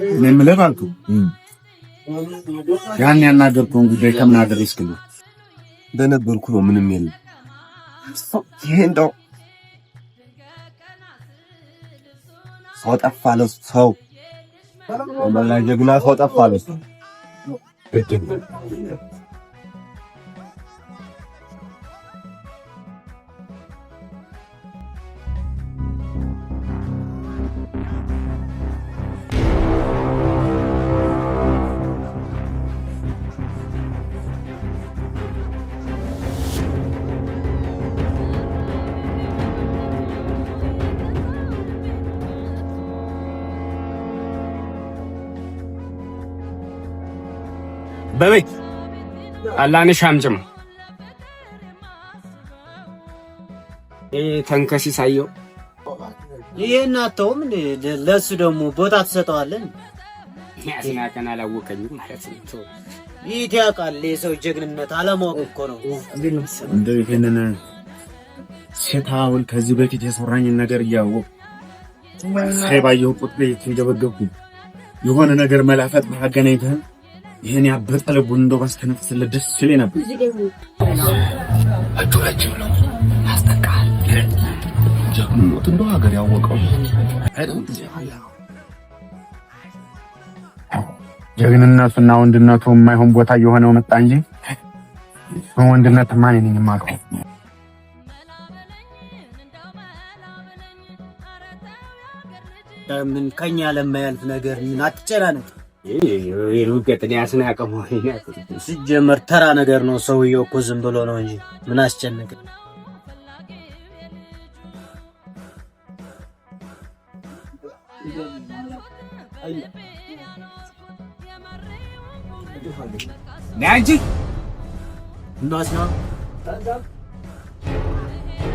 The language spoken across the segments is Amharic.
እኔ የምልህ ባልኩህ ያን ያናገርኩህን ጉዳይ ከምን አደረስክልኝ? እንደነበርኩ ነው። ምንም የለም። ይሄ እንደው ሰው ጠፋ ለሱ፣ ሰው ወላሂ ጀግና ሰው ጠፋ ለሱ። በቤት አላንሽ አምጭም ተንከሲ ሳየው ይሄን አተውም ለሱ ደግሞ ቦታ ትሰጠዋለን። ያስናቀን አላወቀኝም ማለት ነው። ይህ ያውቃል የሰው ጀግንነት አለማወቅ እኮ ነው። እንደው ይሄንን ሴት አውል ከዚህ በፊት የሰራኝን ነገር እያወቅሁ ሳይ ባየሁ ቁጥር እየተንገበገብኩ የሆነ ነገር መላፈጥ አገናኝተህን ይሄን ያበጠ ልቡን እንደው ባስተነፍስለት ደስ ይለኝ ነበር። እጁ ረጅም ነው፣ ያስጠቃል። ጀግንነቱ እንደው ሀገር ያወቀው ጀግንነቱና ወንድነቱ የማይሆን ቦታ እየሆነው መጣ እንጂ በወንድነት ማን ነኝ የማውቀው? ምን ከኛ ለማያልፍ ነገር ምን አትጨናነቅ። ሲጀመር ተራ ነገር ነው። ሰውየው እኮ ዝም ብሎ ነው እንጂ ምን አስጨነቀ?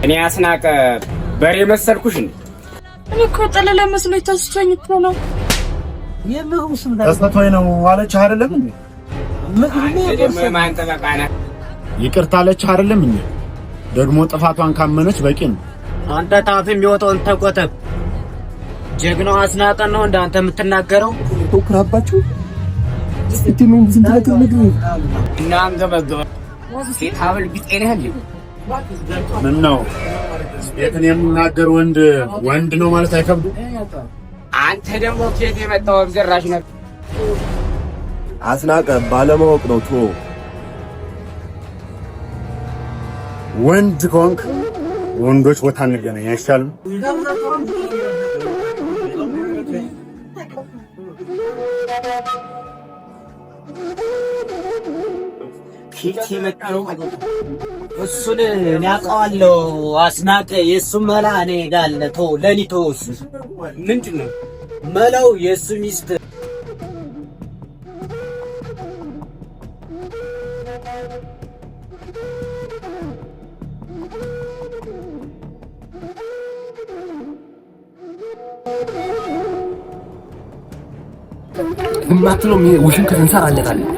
እኔ አስናቀ በሬ መሰልኩሽ እንዴ? እኔ እኮ ጠለላ መስሎኝ ተስቶኝ እኮ ነው። የምግቡ ስም ተስቶኝ ነው አለች አይደለም እንዴ? ማን ጠበቃ ነህ? ይቅርታ አለች አይደለም እንዴ? ደግሞ ጥፋቷን ካመነች በቂ ነው። አንተ ታፍ የሚወጣውን ተቆጠብ። ጀግናው አስናቀን ነው እንደ አንተ የምትናገረው። ተኩራባችሁ እስቲ ምን ዝም ብለህ እና አንገበገበ ሴት ሀብል ቢጤ ነህ እንዴ? ምን ነው ሴትን የሚናገር ወንድ ወንድ ነው ማለት አይከብድም? አንተ ደግሞ ከየት የመጣው አብዘራሽ ነህ? አስናቀ ባለማወቅ ነው። ቶ ወንድ ከሆንክ ወንዶች ቦታ እንገናኝ አይሻልም? ከየት የመጣ ነው? እሱን እኔ አውቀዋለሁ። አስናቀ የእሱ መላ እኔ ጋር አለ። ተው ለኔ ተው። እሱ ምንድን ነው መላው? የእሱ ሚስት ዝም አትለውም። ይሄ ውሽንክት እንሰራለታለን።